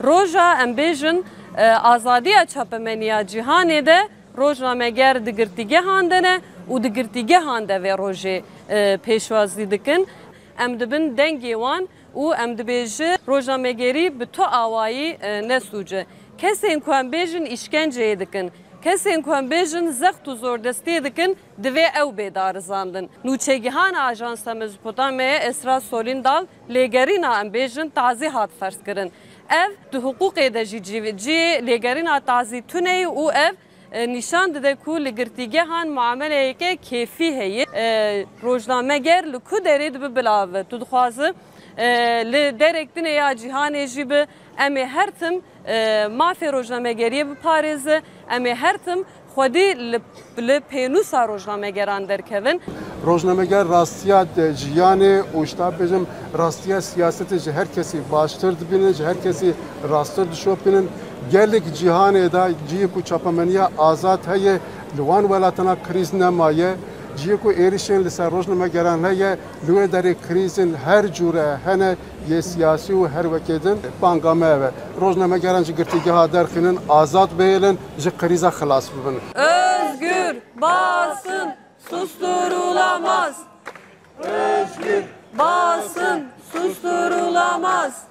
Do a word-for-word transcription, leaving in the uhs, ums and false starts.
Roja, em bêjin, e, azadiya çapemeniya cîhanê de rojnameger di girtîgehan de ne û di girtîgehan de vê rojê, e, pêşwazî dikin. Em dibin dengê wan û em dibêjin rojnamegerî bi tu awayî, e, ne sûc e. Kesên ku em bêjin îşkenceyê dikin, kesên ku em bêjin zext û zordestiyê dikin, divê ew bê darizandin. Nûçegihana Ajansa Mezopotamyayê Esra Solindal lêgerîna, em bêjin, tazî hat ferzkirin. Ev di hiqûqê de jî cî-, cihê lêgerîna tazî tune ye û ev, e, nîşan dide ku li girtîgehan muameleyeke kêfî heye. E, rojnameger li ku derê dibe bila be? Tu dixwaze, e, li derek dinê ya cîhanê jî be, em ê her tim, e, mafê rojnamegeriyê biparêze, em ê her tim xwedî li, li pênûsa rojnamegeran derkevin. Rojnameger rastiya de jiyanê û, ji te bêjim, rastiya siyasetê ji her kesî baştir dibînin, ji her kesî rasttir dişopînin. Gelek cîhanê de cihê ku çapemeniya azad heye, li wan welatana krîz nemaye. Cihê ku êrişên li ser rojnamegeran heye, li wê derê krîzên her cure hene, yê siyasî û her wekê din. Banga me ev e. Rojnamegeran ji girtîgeha derxînin, azad bihêlin, ji krîza xilas bibin. Özgür basın susturulamaz. Özgür basın susturulamaz.